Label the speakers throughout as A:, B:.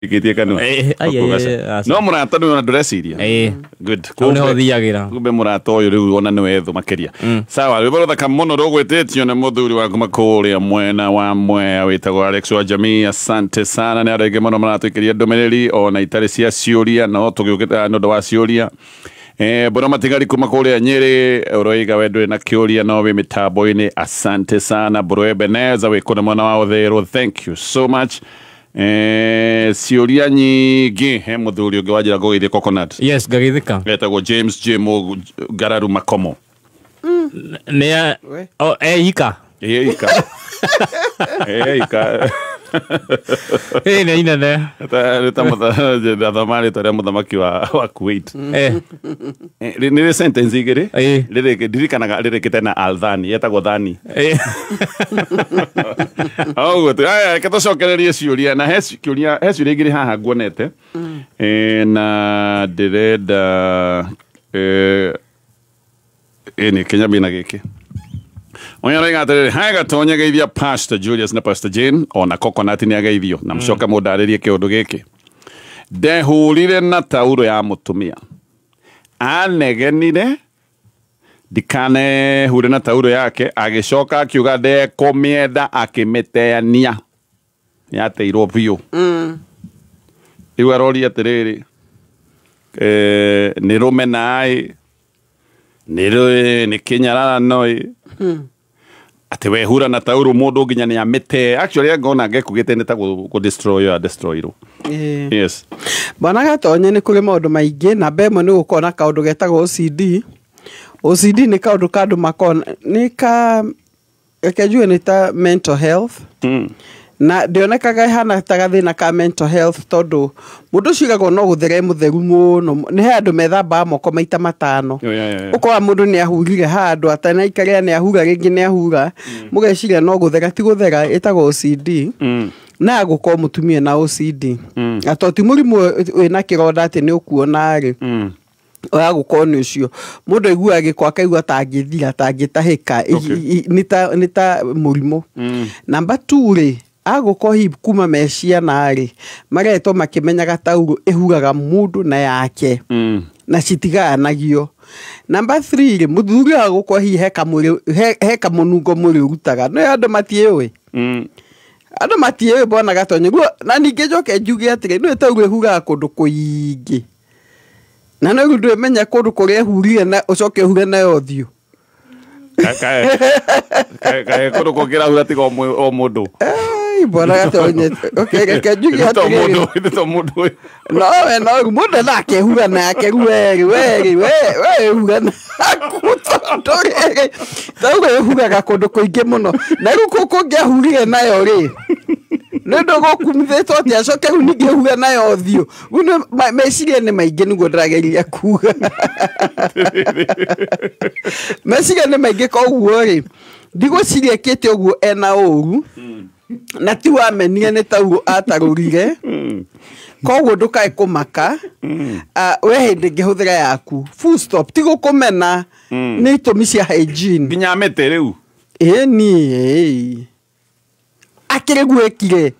A: Ikitie kanua. No murata nĩ ona ndũreciria. Good.
B: Kũu nĩho thiagĩra.
A: Kumbe mũrata ũyũ rĩu ona nĩwe thũ makĩria. Sawa, rwĩmbo rũthaka mũno rũgwĩtĩtio nĩ mũthuri wa kuma kũrĩa mwena wa Mwea wĩtagwo Alex wa Jamii. Asante sana, nĩ andũ aingĩ mũno maratũikĩria ndũmĩrĩri ona itarĩ cia ciũria, no tũgĩũkĩte nĩ ũndũ wa ciũria. Mbona matigari kuma kũrĩa Nyĩrĩ ũroiga we ndũrĩ na kĩũria no wĩ mĩtambo-inĩ. Asante sana Mbũrũ Ebeneza wĩ kũrĩa mwena wa Ũthĩrũ, thank you so much. Ciũria nyingĩ he mũthuri ũngĩ wanjĩra ngũgeithie Coconut.
B: Yes, ngageithĩka.
A: Etagwo James J Ngararu Makomo.
B: Nĩ o ika.
A: Ika. Ika.
B: Nĩ inene.
A: Ta mũtha rĩtwa rĩa mũthamaki wa Kuwait. Nĩ rĩ sentence igĩrĩ. Rĩrĩ ndirikanaga rĩrĩkĩte na Al-Thani, yetagwo Thani. Ũguo tu. Aya, reke tũcokererie ciũria na he ciũria igĩrĩ haha nguonete. Na ndĩrenda nĩ Kenya na gĩkĩ. Oya roiga atĩrĩrĩ, hai Gatonye geithia Pastor Julius na Pastor Jane ona Coconut nĩ ageithio na mũcoke mũndarĩrie kĩũndũ gĩkĩ. Ndehũrire na tauro ya mũtumia, anegenire ndikanehure na tauro yake, agĩcoka akiuga ndekũmĩenda akĩmĩteania, yateirwo biũ. Rĩu aroria atĩrĩrĩ, nĩ rũmena-ĩ, nĩ kĩnyararano-ĩ, atĩ wehura na tauro mũndũ nginya nĩ amĩte. Actually ngona ngekugĩte nĩ ta gũ destroy ya destroy-irwo. Yes.
C: Bwana Gatonye, nĩ kũrĩ maũndũ maingĩ. Namba ĩmwe nĩ gũkorwo na kaũndũ getagwo OCD. OCD nĩ kaũndũ ka andũ makoragwo nĩ ka reke njuge nĩ ta mental health. Na ndĩonekaga ĩhana ta gathĩna ka mental health tondũ mũndũ ũcio aigagwo no gũthera e mũtheru mũno. Nĩ he andũ methambaga moko maita matano. Ũkora mũndũ nĩ ahurire handũ atanaikarĩra nĩ ahura rĩngĩ nĩ ahura, mũgeciria no gũthera, ti gũthera, ĩtagwo OCD. Na gũkorwo mũtumia na OCD. Na to ti mũrimũ wĩna kĩronda atĩ nĩ ũkuona rĩ, oya gũkorwo nĩ ũcio. Mũndũ aiguaga gĩko akaigua ta angĩthira, ta angĩtahĩka, nĩ ta mũrimũ. Namba 2 rĩ, agũkorwo hihi kuma me ciana rĩ, maretwo makĩmenyaga tauro ĩhuraga mũndũ na yake, na citigayanagio. Namba 3 rĩ, mũthuri agũkorwo hihi he kamũnungo mwĩrĩ ũrutaga. No andũ matiĩũĩ. Andũ matiĩũĩ Bwana Gatonye. Na ningĩ njoke njuge atĩrĩ, nĩũĩ tauro ĩhuraga kũndũ kũingĩ. Na no rĩu ndũmenya kũndũ kũrĩa ĩhurire na ũcoke ũhure nayo ũthiũ.
A: Kae kũndũ kũngĩrahura tiga o mũndũ.
C: Bwana Gatonye, okay, reke njuge atĩrĩrĩ.
A: To mũndũ.
C: No we no mũndũ nake hura nake we we we we hura naku tondũ rĩrĩ tauro ĩhuraga kũndũ kũingĩ mũno. Na rĩu kũu kũngĩahurire nayo rĩ, nĩ ũndũ gũkumithĩtwo atĩ acoke rĩu ningĩ hure nayo ũthiũ. Rĩu meciria nĩ maingĩ nĩguo ndĩrageria kuga. Meciria nĩ maingĩ koguo rĩ, ndigwĩciria ĩkĩte ũguo ena ũru, na ti wamenire nĩ tauro atarũrire. Koguo ndũkae kũmaka, we hĩndĩ ĩngĩ hũthĩra yaku. Full stop. Ti gũkũmena, nĩ itũmi cia hygiene.
A: Nginya mĩtĩ rĩu.
C: Ĩni, akĩrĩ guo ĩkire.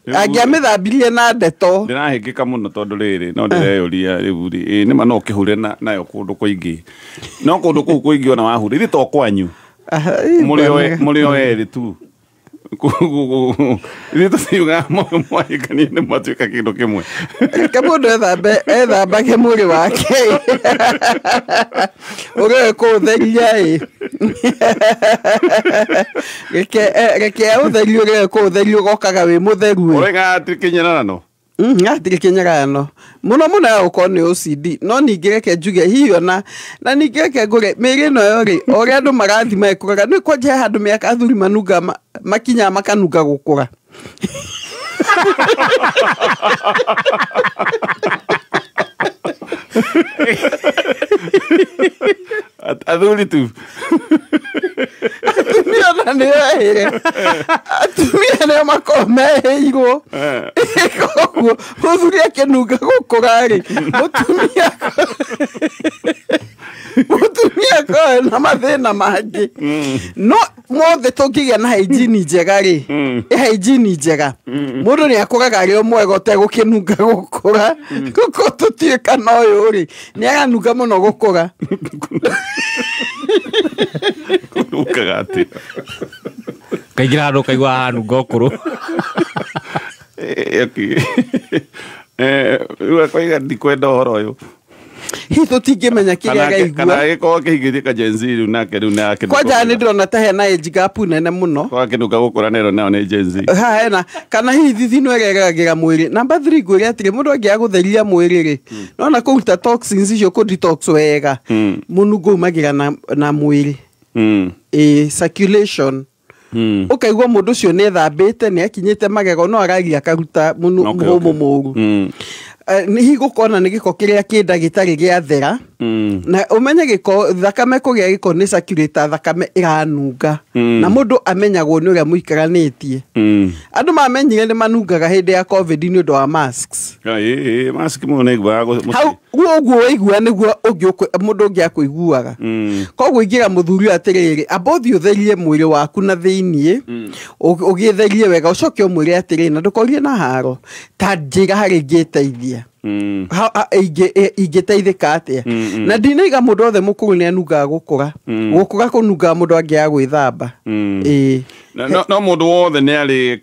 C: Angĩamĩthambirie na ndeto.
A: Ndĩrahĩngĩka mũno tondũ rĩrĩ, no ndĩreyũria rĩu rĩ, nĩma no ũkĩhure nayo kũndũ kũingĩ. No kũndũ kũu kũingĩ ona wahure, ithe to kwanyu. Mũrĩ o erĩ tu. Ithe tũtiugaga mwahikania nĩ mwatuĩka kĩndũ kĩmwe.
C: Reke mũndũ ethambage mwĩrĩ wake. Ũrĩa ũkũũtheria ĩ. Reke aũtherie ũrĩa ũkũũtheria ũgokaga wĩ mũtheru ĩ.
A: Ũraiga hatirĩ kĩnyararano?
C: Hatirĩ kĩnyararano. Mũno mũno ya gũkorwo nĩ OCD. No ningĩ reke njuge hihi ona, na ningĩ reke ngũre mĩĩrĩ ĩno yo rĩ, o ũrĩa andũ marathiĩ magĩkũraga, nĩ kwanja he handũ mĩaka athuri manunga makinyaga makanunga gũkũra.
A: Athuri tu.
C: Atumia na nĩo ehĩre. Atumia nĩo makoragwo mehĩirwo. Koguo mũthuri akĩnunga gũkũra rĩ, mũtumia akoragwo na mathĩna mangĩ. No Mothe tũngĩgĩa na hygiene njega rĩ, hygiene njega, mũndũ nĩ akũraga arĩ o mwega ũtegũkĩnunga gũkũra. Gũkũ tũtiĩ kana ũyũ rĩ, nĩ aranunga mũno gũkũra.
A: Kũnungaga atĩa?
B: Kaingĩra handũ ũkaigua hanunga ũkũrũ.
A: Okay. Rĩu akoiga ndikwenda ũhoro ũyũ.
C: Hihi tũtingĩmenya kĩrĩa
A: Kana
C: araigua.
A: agĩkorwo akĩhingĩrie ka Gen Z rĩu nake rĩu nĩ akĩnunga.
C: Kwanja nĩ ndĩrona ta hena age gap nene mũno.
A: Korwo akĩnunga gũkũra nero nayo nĩ Gen Z.
C: Haha hena kana hihi thithino ĩrĩa ĩgeragĩra mwĩrĩ. Namba 3, ngwĩre atĩrĩ, mũndũ angĩaga gũtheria mwĩrĩ rĩ, nona kũruta toxins icio, kũ detox wega, mũnungo umagĩra na mwĩrĩ. Ĩ circulation. Ũkaigua mũndũ ũcio nĩ ethambĩte, nĩ akinyĩte magego, no aragia akaruta mũhũmũ mũru. Nĩ hihi gũkona nĩ gĩko kĩrĩa kĩnda gĩtarĩ gĩathera. Na ũmenye gĩko, thakame kũgĩa gĩko nĩ circulator, thakame ĩranunga. Na mũndũ amenyagwo nĩ ũrĩa mũikaranĩtie. Andũ mamenyire nĩ manungaga hĩndĩ ya COVID nĩ ũndũ wa masks.
A: Ĩ mask mũno nĩ iguaga
C: Hau guo ũguo waigua nĩguo ũngĩ mũndũ ũngĩ akũiguaga. Koguo ingĩra mũthuri ũyũ atĩrĩrĩ, amba ũthiĩ ũtherie mwĩrĩ waku na thĩiniĩ, ũgĩtherie wega, ũcoke ũmwĩre atĩrĩrĩ, na ndũkorie na haro ta njĩra harĩa ingĩteithia. Ingĩteithĩka atĩa? Na ndinaiga mũndũ othe mũkũrũ nĩ anungaga gũkũra. Gũkũra kũnungaga mũndũ angĩaga gwĩthamba. Ĩĩ.
A: No mũndũ wothe nĩ arĩ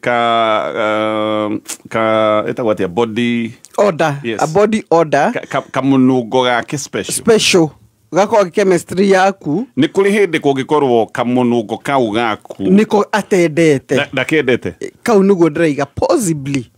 A: ka ĩtagwo atĩa, body
C: Odor.
A: Yes.
C: A body odor.
A: Kamũnungo gake special.
C: Special gakorwo chemistry yaku.
A: Nĩ kũrĩ hĩndĩ kũngĩkorwo kamũnungo kau gaku
C: nĩko atendete.
A: Ndakendete.
C: Kau nĩguo ndĩraiga, possibly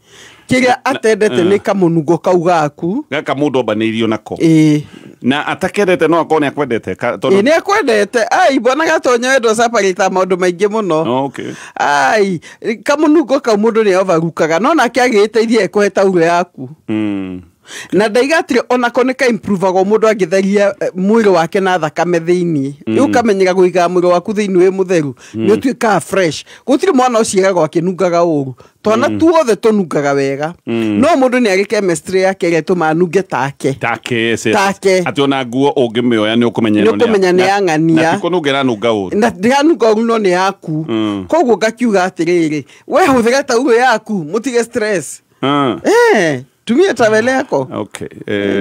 C: kĩrĩa atendete nĩ kamũnungo kau gaku.
A: Gaka mũndũ ombanĩirio nako.
C: Ĩĩ.
A: Na atakendete no akorwo nĩ akwendete
C: Ĩĩ, nĩ akwendete. Ai, bwana Gatonyo, wendo separate maũndũ maingĩ mũno. Ai, kamũnungo kau mũndũ nĩ overlookaga, no nake agĩgĩteithia ekũhe tauro yaku. Na ndaiga atĩrĩ, onako nĩ ka-improvagwo mũndũ angĩtheria mwĩrĩ wake na thakame thĩiniĩ. Rĩu ũkamenyera kũigaga mwĩrĩ waku thĩiniĩ wĩ mũtheru, nĩ ũtuĩkaga fresh. Gũtirĩ mwana ũciaragwo akĩnungaga ũru. Twana tuothe tũnungaga wega. No mũndũ nĩ arĩ chemistry yake ĩrĩa ĩtũmaga anunge take.
A: Take, yes.
C: Take.
A: Atĩ ona nguo ũngĩmĩoya nĩ ũkũmenya
C: Nĩ
A: ĩno nĩ
C: ũkũmenya nĩ ya ng'ania.
A: Na ti kũnunga ĩranunga ũru.
C: Na ndĩranunga ũru, no nĩ yaku. Koguo ngakiuga atĩrĩrĩ, we hũthĩra tauro yaku, mũtige stress. Tumia towel yako.
A: Okay.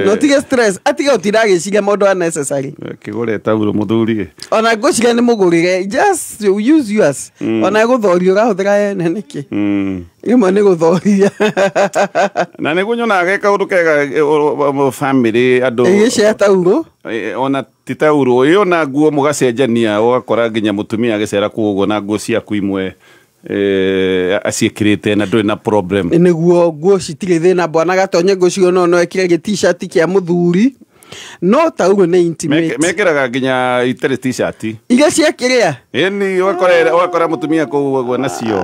C: No tige stress, atige ũtinda agĩciria maũndũ unnecessary.
A: Kĩgũre tauro mũthuri.
C: Ona ngwĩciria nĩ mũgũrĩre, just use yours. Ona gũthoria ũrahũthĩra ene nĩkĩ? Rĩmwe nĩ gũthoria.
A: Na nĩguo nyonaga ge kaũndũ kega, family andũ
C: ĩgĩcea tauro.
A: Ona ti tauro ĩ, ona nguo mũgacenjania, ũgakora nginya mũtumia agĩcera kũu ũguo na nguo ciaku imwe, aciĩkĩrĩte na ndũrĩ na problem.
C: Nĩguo nguo citirĩ thĩna, bwana Gatonye, ngũcigo no ekĩre gĩ t-shirt kĩa mũthuri, no tauro nĩ intimate.
A: Mekĩraga nginya itarĩ t-shirt.
C: Iria cia kĩrĩa?
A: Ĩni ũgakora mũtumia kũu ũguo nacio.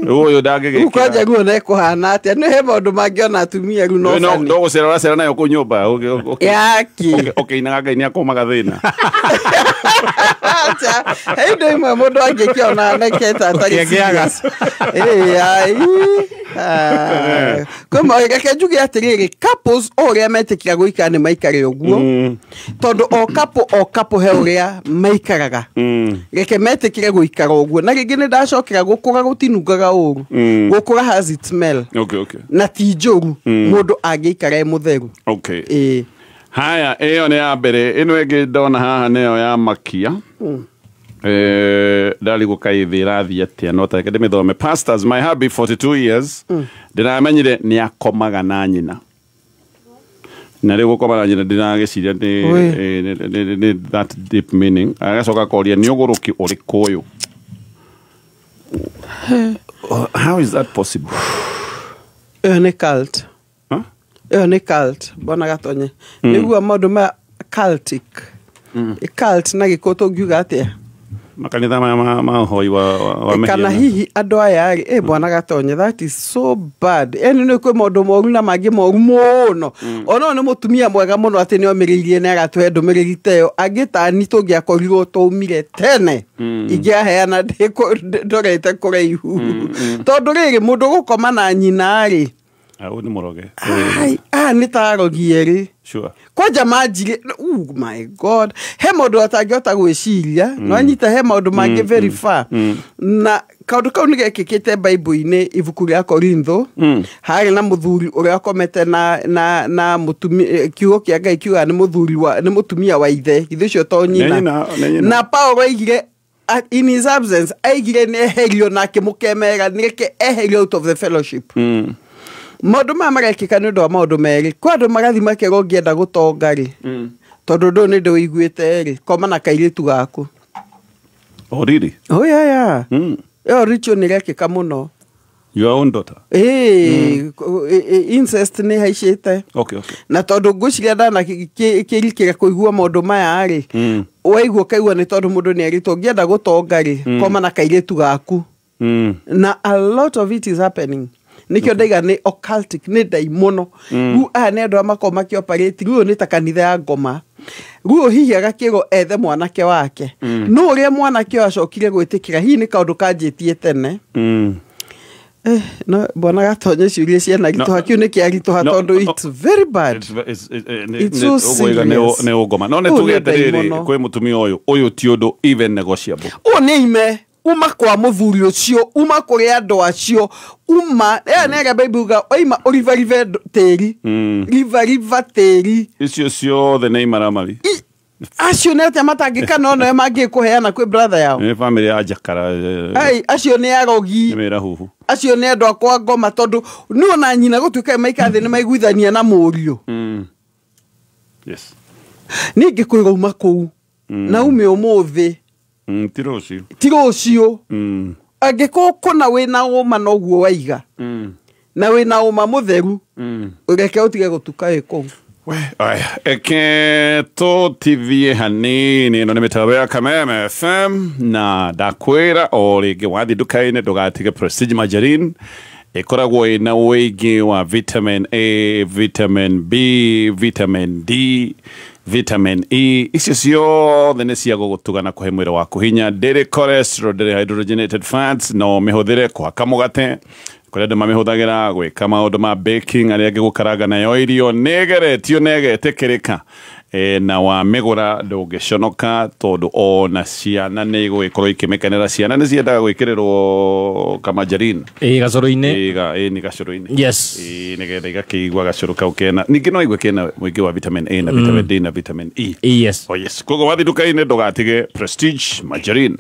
A: Ũyũ ndangĩgĩkĩra.
C: Rĩu kwanja ruo nĩ kũhana atĩa? Nĩ he maũndũ mangĩ ona atumia rĩu no funny.
A: No gũcera ũracera nayo kũu nyũmba,
C: Yaki.
A: ũkĩinaga Ngai nĩ akũmaga thĩna.
C: Acha, he indo imwe mũndũ angĩkĩona anekete atarĩ
B: Ũkĩngĩaga.
C: serious. Ĩĩ, ai. Kwĩ reke njuge atĩrĩrĩ, couples o ũrĩa metĩkĩra gũikara nĩ maikare ũguo. Tondũ o couple, o couple he ũrĩa maikaraga. Reke metĩkĩre gũikara ũguo. Na rĩngĩ nĩ ndacokera, gũkũra gũtinungaga ũru. Gũkũra has its smell. Na ti njũru mũndũ angĩikara e mũtheru. Ĩĩ.
A: Haya, ĩyo nĩ ya mbere. Ĩno ĩngĩ ndona haha nĩyo ya makia. Ndarigwo kaĩ thĩ ĩrathiĩ atĩa, no ta reke ndĩmĩthome. Pastors, my hubby 42 years, ndĩramenyire nĩ akomaga na nyina. Na rĩu gũkoma na nyina ndĩragĩciria
C: Ui.
A: nĩ that deep meaning. Agacoka akoria nĩ ũgũrũki ũrĩkũ ũyũ? How is that possible?
C: Ĩyo nĩ cult.
A: Huh?
C: Ĩyo nĩ cult, bwana Gatonye. Nĩguo maũndũ ma cultic. Cult na gĩkũyũ tũngiuga atĩa?
A: Makanitha maya ma ũhoi wa
C: Kana
A: mĩhianano.
C: hihi andũ aya rĩ, bwana Gatonye, that is so bad. Ĩni nĩ kwĩ maũndũ moru na mangĩ moru mũno. Ona nĩ mũtumia mwega mũno atĩ nĩ omĩrĩirie nĩ agatũhe ndũmĩrĩri ta ĩyo. Angĩ tani tũngĩakorirwo tũumire tene. Ingĩaheana ndorete kũraihu. Tondũ rĩrĩ, mũndũ gũkoma na nyina rĩ,
A: Au nĩ mũroge.
C: Ai, nĩ ta arogi erĩ.
A: Sure.
C: Kwanja manjire, oh my God, he maũndũ atangĩhota gwĩciria, no anyita he maũndũ mangĩ very far. Na kaũndũ kau nĩ gekĩkĩte Bible-inĩ ibuku rĩa Korintho, harĩ na mũthuri ũrĩa akomete na mũtumia, kiugo kĩa Ngai kiugaga nĩ mũthuri wa nĩ mũtumia wa ithe, githĩ ũcio to nyina. Na Paulo aigire in his absence aigire nĩ eherio na akĩmũkemera nĩreke eherio out of the fellowship. Maũndũ maya marekĩka nĩ ũndũ wa maũndũ merĩ. Kwĩ andũ magathiĩ makerwo ũngĩenda gũtonga rĩ, tondũ ũndũ ũyũ nĩ ndĩũiguĩte rĩ, koma na kairĩtu gaku.
A: Oh, really?
C: Oh, yeah. Ĩyo ritual nĩ ĩrekĩka mũno.
A: Your own daughter?
C: Incest nĩ ĩhaicĩte.
A: Okay.
C: Na tondũ ngwĩciria ndanakĩrikĩra kũigua maũndũ maya rĩ, waigua ũkaigua nĩ tondũ mũndũ nĩ erĩtwo ũngĩenda gũtonga rĩ, koma na kairĩtu gaku. Na a lot of it is happening. Nikio ndaiga nĩ occultic, nĩ ndaimono. Rĩu aya nĩ andũ arĩa makoragwo makĩoperate, rĩu ũyũ nĩ ta kanitha ya ngoma. Rĩu hihi agakĩrwo ethe mwanake wake. No ũrĩa mwanake ũyũ acokire gwĩtĩkĩra, hihi nĩ kaũndũ kanjĩtie tene. No bwana Gatonye ciũria ciana ritũha, kĩu nĩ kĩa ritũha tondũ it's very bad. It's so serious.
A: Nĩ ũngoma. No nĩ tuge atĩrĩrĩ, kwĩ mũtumia ũyũ, ũyũ ti ũndũ even negotiable.
C: Ũyũ nĩ ime. Uma kwa mũthuri ũcio, uma kũrĩ andũ acio, uma ĩyo nĩ ĩrĩa Bible yugaga, oima ũribaribe tĩri. Ribariba tĩri.
A: Icio ciothe nĩ imaramari.
C: Acio nĩ atĩa matangĩka no noe mangĩkũheana kwĩ brother yao.
A: Nĩ family ya Jakara.
C: Ai, acio nĩ arogi.
A: Nĩ mĩra huhu.
C: Acio nĩ andũ akwa ngoma tondũ nĩ ona nyina gũtuĩka maikara thĩ nĩ maiguithania na mũriũ.
A: Yes.
C: Niĩ ngĩkwĩra uma kũu. Na ume ũmũthĩ.
A: Ti rũciũ.
C: Ti rũciũ. Angĩkorwo kũna wĩna ũma noguo waiga. Na wĩna ũma mũtheru. Reke ũtige gũtuka wĩ kũu.
A: We, aya, eke tũtithie hanini ĩno nĩ mĩtambo ya Kameme FM na ndakwĩra o rĩngĩ wathiĩ nduka-inĩ ndũgatige Prestige Margarine ĩkoragwo ĩna ũingĩ wa vitamin A, vitamin B, vitamin D, vitamin E. Icio ciothe nĩ cia gũgũtuga na kũhe mwĩrĩ waku hinya. Ndĩrĩ cholesterol, ndĩrĩ hydrogenated fats, no mĩhũthĩre kũhaka mũgate. Kũrĩ andũ mamĩhũthagĩra gwĩka maũndũ ma baking, arĩa angĩ gũkaranga nayo irio. Nĩĩgeretio na ĩgetĩkĩrĩka. Na wamĩgũra ndũngĩconoka tondũ ona ciana nĩ igũgĩkorwo ikĩmĩkenera. Ciana nĩ ciendaga gwĩkĩrĩrwo kamanjarine.
B: Gacũrũ-inĩ.
A: Nĩ gacũrũ-inĩ.
B: Yes.
A: Nĩgetha igakĩigua gacũrũ kau kena. Ningĩ no igue kena mũingĩ wa vitamin A na vitamin D na vitamin E.
B: Yes.
A: Oh yes. Koguo wathiĩ nduka-inĩ ndũgatige Prestige Margarine.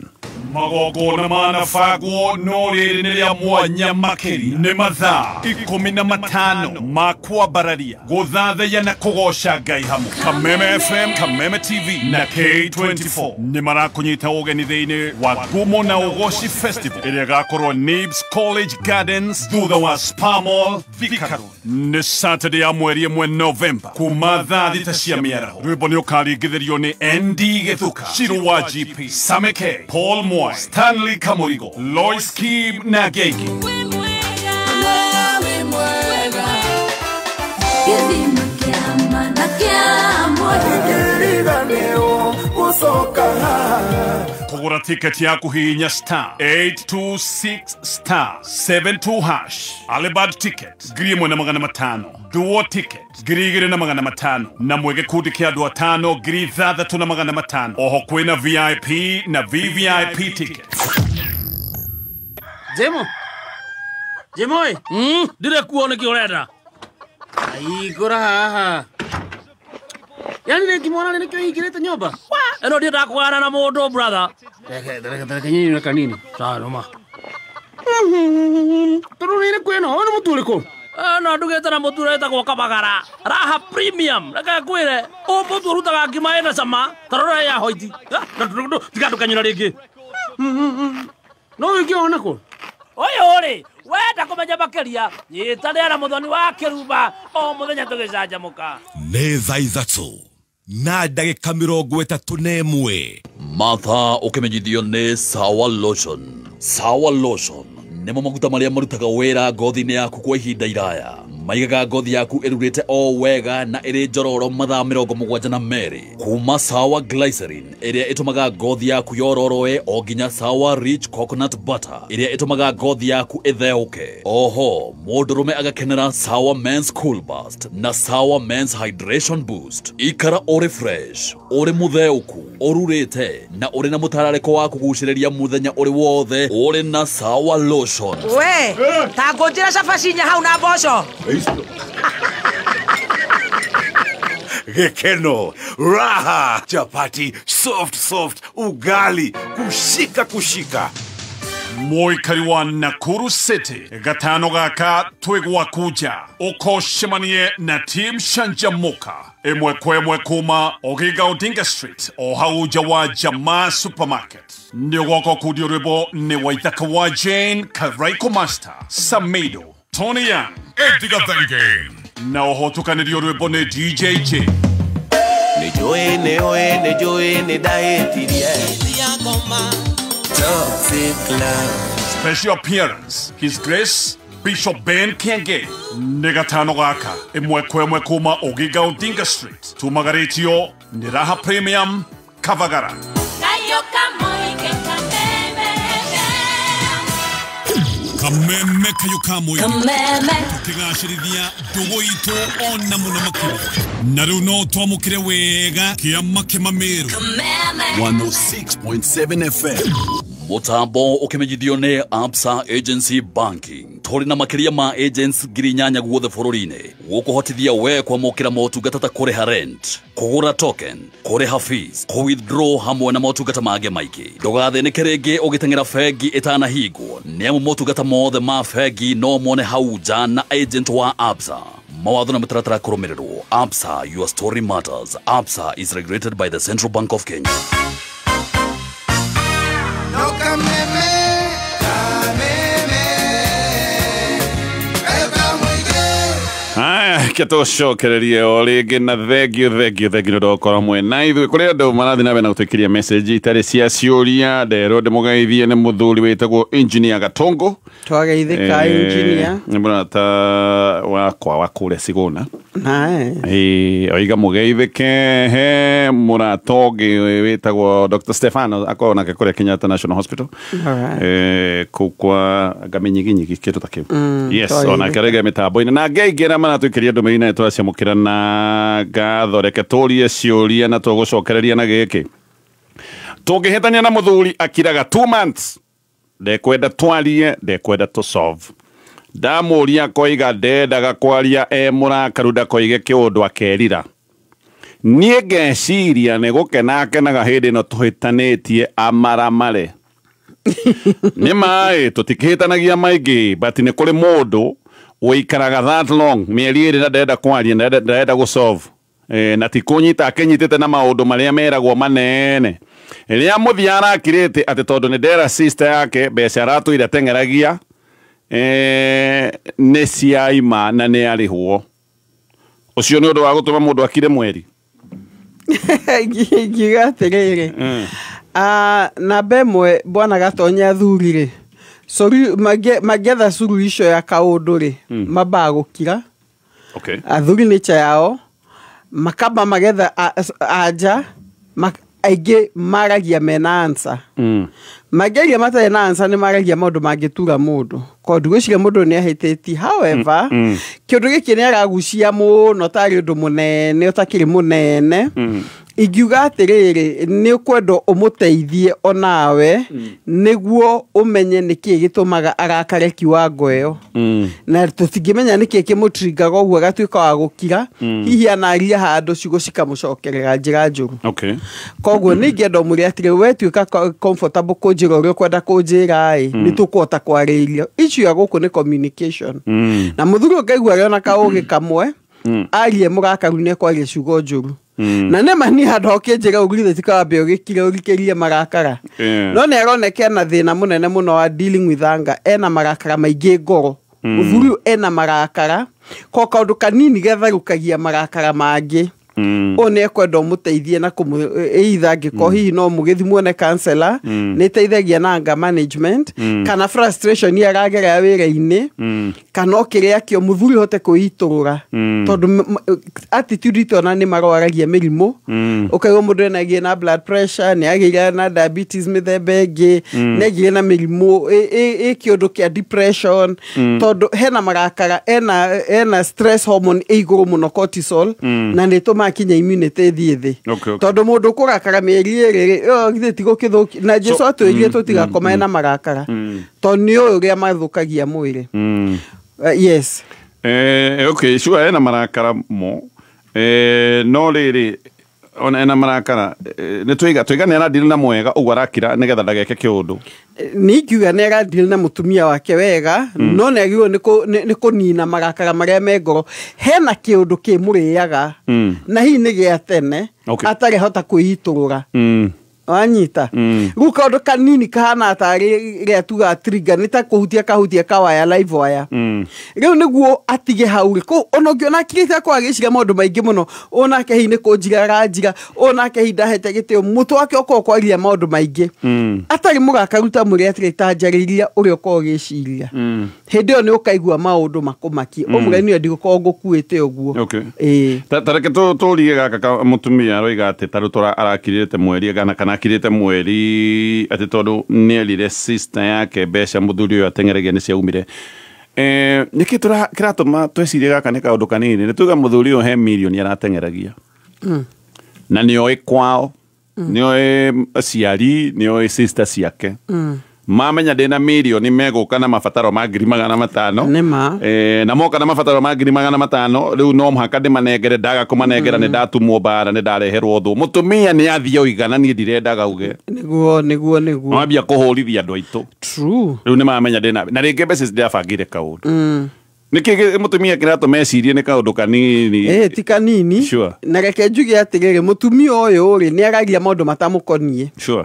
A: Magongona manabangwo no rĩrĩ nĩ rĩa mwanya makĩria. Nĩ mathaa 15 ma kwambararia, gũthathaiya na kũgoca Ngai hamwe. Kameme FM, Kameme TV na K24 nĩ marakũnyita ũgeni thĩinĩ wa Ngumo na Ũgoci Festival ĩrĩa ĩgakorwo Nibs College Gardens thutha wa Spa Mall Thika Road. Nĩ Saturday ya mweri 1 November kuma thaa 6 cia mĩaraho. Rwĩmbo nĩ ũkaringithĩrio nĩ ND Gĩthuka, Shiru wa GP, Same K, Paul Mwai, Stanley Kamurigo, Lois Kim na Geki. Kũgũra tiketi yaku hihinya star 826 star 72 hash. Alibad ticket 1500. Duo ticket 2500. Na mwĩ gĩkundi kĩa andũ atano 6500. Oho kwĩna VIP na VVIP ticket.
D: Jemo. Jemo ĩ. Ndire kuo nĩkĩ ũrenda? Aigũra haha. Yani nĩngĩmwona nĩkĩo hingĩrĩte nyũmba. Ĩno ndiendaga kũgana na mũndũ brother. Reke nyinyi kanini. Sawa noma. Tondũ nĩ kwĩna ũyũ nĩ mũtu ũrĩkũ? No ndugĩte na mũtu ũrĩa wĩtagwo Kabagara. Raha Premium. Reke ngwĩre, ũyũ mũtu ũrutaga ngima ĩna cama ta rora ya hoiti. Tiga ndũkanyũra rĩngĩ. No ũngĩona kũ? Ũyũ rĩ, wenda kũmenya makĩria, nyitanĩra na Mũthoni wa Kĩrumba o mũthenya tũgĩcanjamũka.
E: Nĩ thaa 3 na ndagĩka 31.
F: Mathaa ũkĩmenyithio nĩ Sawa Lotion. Sawa Lotion nĩmo maguta marĩa marutaga wĩra ngothi-inĩ yaku kwa ihinda iraya. Maigaga ngothi yaku ĩrurĩte o wega na ĩrĩ njororo mathaa 72. Kuma Sawa Glycerin ĩrĩa ĩtũmaga ngothi yaku yororoe o nginya Sawa Rich Coconut Butter ĩrĩa ĩtũmaga ngothi yaku ĩtheũke. Oho, mũndũrũme agakenera Sawa Men's Cool Burst na Sawa Men's Hydration Boost. Ikara ũrĩ fresh, ũrĩ mũtheũku, ũrurĩte na ũrĩ na mũtararĩko wa kũgucĩrĩria mũthenya ũrĩ wothe ũrĩ na Sawa Lotion.
G: We, ta ngũnjĩra cabaci inya hau na mboco.
E: Gekeno, raha, chapati, soft soft, ugali, kushika kushika.
A: Mũikari wa Nakuru City gatano gaka twĩgwakuja ũkocemanie na Team Shanjamuka ĩmwe kwa ĩmwe kuma Oginga Odinga Street o hau nja wa Jamaa Supermarket. Nĩ ũgoka kũndio rwĩmbo nĩ Waithaka wa Jane, Karaiko Master, Samido, Tony Young, Eddie Gathenge na ũhotukanĩrio rwĩmbo nĩ DJ J.
H: Nĩnjũĩ nĩũĩ nĩnjũĩ nĩndahĩtirie. Toxic love.
A: Special appearance, His Grace Bishop Ben Kenge. Nĩ gatano gaka ĩmwe kwa ĩmwe kuma Oginga Odinga Street tumagarĩtio nĩ Raha Premium Kavagara. Kameme kayo kamwe tukigacĩrithia ndũgũ itũ ona mũno makĩria na rĩu no twamũkĩre wega kĩama kĩmamĩrũ
E: 106.7 FM.
F: Mutambo ukimenyithio nĩ Absa Agency Banking. Tũrĩ na makĩria ma agents 8,000 guothe bũrũri-inĩ gũkũhotithia we kwamũkĩra motungata ta kũrĩha rent, kũgũra token, kũrĩha fees, kũ-withdraw hamwe na motungata mangĩ maingĩ. Ndũgathĩnĩke rĩngĩ ũgĩteng'era bengi ĩtanahingwo nĩ amu motungata mothe ma bengi no mone hau nja na agent wa Absa. Mawatho na mĩtaratara kũrũmĩrĩrwo. Absa, your story matters. Absa is regulated by the Central Bank of Kenya.
A: Aya, ketũcokererie o rĩngĩ na thengio thengio thengio nĩ ũndũ wa gũkorwo mwena ithuĩ. Kũrĩ andũ marathiĩ na mbere na gũtũikĩria message itarĩ cia ciũria. Nderwo ndĩmũgeithie nĩ mũthuri wĩtagwo Engineer Gatongo.
C: Twageithĩka engineer.
A: Nĩ mũrata wakwa wa kũrĩa Sigona.
C: Nae.
A: Oiga mũgeithĩke he mũrata ũngĩ wĩtagwo Dr. Stefano akorwo nake kũrĩa Kenyatta National Hospital. Kũu kwa Ngaminyiginyigi kĩndũ ta kĩu. Yes, onake arĩge mĩtambo-inĩ na ngeingĩra maratũikĩria ndũmĩrĩri na nĩtũraciamũkĩra na ngatho. Reke tũrie ciũria na tũgũcokereria na gĩkĩ. Tũngĩhĩtania na mũthuri akiraga 2 months, ndekwenda twarie, ndekwenda tũ solve. Ndamũria koiga ndendaga kwaria e mũrakaru ndakoige kĩũndũ akerira. Niĩ ngeciria nĩ gũkena akenaga hĩndĩ ĩno tũhĩtanĩtie amaramare. Nĩ maĩ tũtikĩhĩtanagia maingĩ, but nĩ kũrĩ mũndũ ũikaraga that long mĩeri ĩrĩ na nderenda kwaria, nderenda gũ solve. Na ti kũnyita akĩnyitĩte na maũndũ marĩa meragwo manene. Rĩrĩa mũthia arakirĩte atĩ tondũ nĩ ndera sister yake mbeca aratũire ateng'eragia nĩ ciaima na nĩ arĩhwo. Ũcio nĩ ũndũ wa gũtũma mũndũ akire mweri.
C: Ingiuga atĩrĩrĩ, namba ĩmwe bwana Gatonya athuri rĩ, mangĩetha suluhisho ya kaũndũ rĩ, mambaga gũkira.
A: Okay.
C: Athuri nature yao makamba magetha anja aingĩ maragia mena answer. Mangĩaria matarĩ na answer nĩ maragia maũndũ mangĩtura mũndũ. Koguo ngwĩciria mũndũ nĩ ahĩtĩtie. However, kĩũndũ gĩkĩ nĩ aragucia mũno tarĩ ũndũ mũnene ũtakĩrĩ mũnene. Ingiuga atĩrĩrĩ, nĩ ũkwenda ũmũteithie onawe nĩguo ũmenye nĩkĩĩ gĩtũmaga arakare kiwango ĩyo. Na tũtingĩmenya nĩkĩĩ kĩmũtringaga ũguo agatuĩka wa gũkira. Hihi anaria handũ ciugo cikamũcokerera njĩra njũru.
A: Okay.
C: Koguo nĩ ingĩenda ũmwĩre atĩrĩ, we tuĩka comfortable kũnjĩra ũrĩa ũkwenda kũnjĩra ĩ, nĩ tũkũhota kwarĩria. Issue ya gũkũ nĩ communication. Na mũthuri ũngĩigua arĩ ona kaũgĩ kamwe, arie mũrakaru nĩ ekwaria ciugo njũru. Na nĩ ma niĩ handũ ha ũkĩnjĩra ũguo githĩ ti kawambe ũgĩkire ũrikĩrie marakara. No nĩ aroneka ena thĩna mũnene mũno wa dealing with anger, ena marakara maingĩ ngoro. Mũthuri ũyũ ena marakara, ko kaũndũ kanini getharũkagia marakara mangĩ. Ũyũ nĩ ekwenda ũmũteithie na either angĩkorwo hihi no mũgĩthimwo nĩ counselor, nĩ ĩteithagia na anger management kana frustration iria aragerera wĩra-inĩ, kana o kĩrĩa kĩo mũthuri hote kwĩitũrũra, tondũ attitude itũ ona nĩ marwaragia mĩrimũ. Ũkaigua mũndũ ena agĩe na blood pressure, nĩ agĩire na diabetes mĩthemba ĩngĩ, nĩ agĩire na mĩrimũ ĩ kĩũndũ kĩa depression, tondũ hena marakara, ena stress hormone ĩ igũrũ mũno, cortisol, na nĩ ĩtũmaga kinya immunity ĩthiĩ thĩ. Tondũ mũndũ kũrakara mĩeri ĩrĩ ĩyo githĩ ti gũkĩthũkia? Na Jesu atwĩrire tũtigakomane na marakara, tondũ nĩ ũĩ ũrĩa mathũkagia mwĩrĩ. Yes.
A: Okay, sure, ena marakara mo, no rĩrĩ ona ena marakara, nĩ twaiga nĩ aradili na mwega ũguo arakira nĩgetha ndageke kĩũndũ.
C: Nĩ ingiuga nĩ aradili na mũtumia wake wega, no nĩ agĩrĩirwo nĩ kũnina marakara marĩa me ngoro. Hena kĩũndũ kĩmũrĩaga na hihi nĩ gĩa tene atarĩ hota kwĩitũrũra. Wanyita? Rĩu kaũndũ kanini kahana tarĩ rĩa tuga trigger, nĩ ta kũhutia kahutia kawaya live wire. Rĩu nĩguo atige hau rĩ, kũu ona ũngĩona akirĩte akorwo agĩciria maũndũ maingĩ mũno, ũyũ nake hihi nĩ kũnjiga aranjiga, ũyũ nake hihi ndahete gĩtĩo, mũtwe wake ũkorwo kwaria maũndũ maingĩ. Atarĩ mũrakaru ta mũrĩa atĩrĩ, ta njarĩria ũrĩa ũkorwo ũgĩciria. Hĩndĩ ĩyo nĩ ũkaigua maũndũ makũmakie. Ũmũre niĩ ndigũkorwo ngũkuĩte ũguo. Ĩĩ.
A: Ta reke tũrie gaka ka mũtumia aroiga atĩ ta rĩu arakirĩte mweri kana akirĩte mweri atĩ tondũ nĩerire sister yake mbeca mũthuri ũyũ ateng'eragia nĩ ciaumire. Nĩkĩ kĩratũma twecirie gaka nĩ kaũndũ kanini? Nĩ tuga mũthuri ũyũ he mirioni arateng'eragia. Na nĩoĩ kwao, nĩoĩ aciari, nĩoĩ sister ciake. Mamenya ndĩna mirioni megũka na mabataro ma 500,000.
C: Nĩma.
A: Na moka na mabataro ma 500,000, rĩu no mũhaka ndĩmanengere, ndaga kũmanengera nĩ ndatumwo mbara, nĩ ndareherwo thũ. Mũtumia nĩ athiĩ oiga na niĩ ndirendaga uge.
C: Nĩguo.
A: Mambia kũhũrithia andũ aitũ.
C: True.
A: Rĩu nĩ mamenya ndĩna na rĩngĩ mbeca ndĩrabangire kaũndũ. Nĩkĩ mũtumia kĩratũma ecirie nĩ kaũndũ kanini?
C: Ti kanini.
A: Sure.
C: Na reke njuge atĩrĩrĩ, mũtumia ũyũ rĩ nĩ aragia maũndũ matamũkoniĩ.
A: Sure.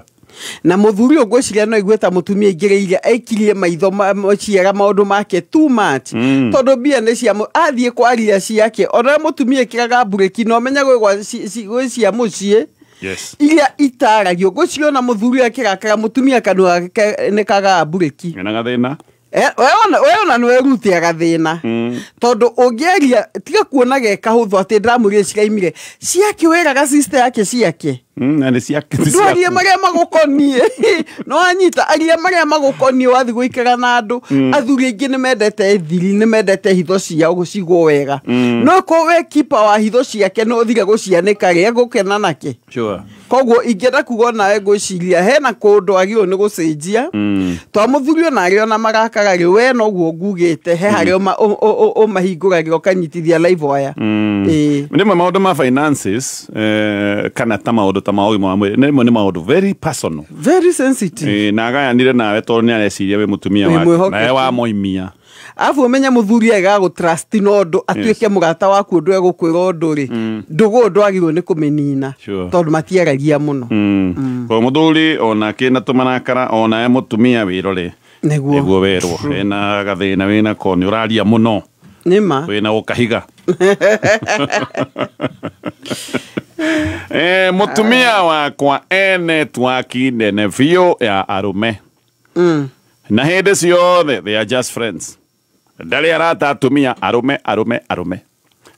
C: Na mũthuri ũyũ ngwĩciria no aigue ta mũtumia aingĩrĩire, aikirie maitho ciara maũndũ make too much. Tondũ mbia nĩ cia athiĩ kwaria ciake, ona mũtumia ekĩraga mburĩki no menya gwĩ cia mũciĩ.
A: Yes.
C: Iria itaragio. Ngwĩciria ona mũthuri akĩrakara mũtumia kanua gake nĩ kagaga mburĩki.
A: Ena gathĩna.
C: We ona nĩ werute gathĩna. Tondũ ũngĩaria tiga kuona ge kahũthũ atĩ ndĩramwĩrire ciraimire. Ciake wĩraga sister yake ciake.
A: Na nĩ ciake, ti
C: Ndwarie
A: ciaku.
C: marĩa magũkoniĩ. No anyita aria marĩa magũkoniĩ wathiĩ gũikara na andũ. Athuri aingĩ nĩ mendete thiri, nĩ mendete hitho ciao gũcigwo wega. No ko we keeper wa hitho ciake no ũthire gũcianĩka rĩ, egũkena nake.
A: Sure.
C: Koguo ingĩenda kuga onawe ngwĩciria hena kũndũ agĩrĩirwo nĩ gũcenjia. Twa mũthuri ona arĩ ona marakara rĩ, we noguo ngugĩte, he harĩa ũmahingũragĩra ũkanyitithia live wire. Ĩĩ.
A: Rĩmwe maũndũ ma finances, kana ta maũndũ ta ma ũgima wa mwĩrĩ, rĩmwe nĩ maũndũ very personal.
C: Very sensitive.
A: Na agayanire nawe tondũ nĩ areciria wĩ mũtumia
C: Wĩ
A: wake.
C: mwĩhokeku.
A: Nawe wamoimia.
C: Arabu ũmenye mũthuri ega gũtrust na ũndũ atuĩke mũrata waku ũndũ egũkwĩra ũndũ rĩ, ndũgũ ũndũ agĩrĩirwo nĩ kũmĩnina.
A: Sure.
C: Tondũ matiaragia mũno.
A: Koguo mũthuri onake na tũmarakara onawe mũtumia wĩrore.
C: Nĩguo.
A: Nĩguo werwo. Wĩna gathĩna, wĩna ko, nĩ ũraria mũno.
C: Nĩma.
A: Wĩna gũkahiga. Mũtumia wakwa e network nene biũ ya arũme. Na hĩndĩ ciothe they are just friends. Ndarĩ arata atumia arũme arũme arũme.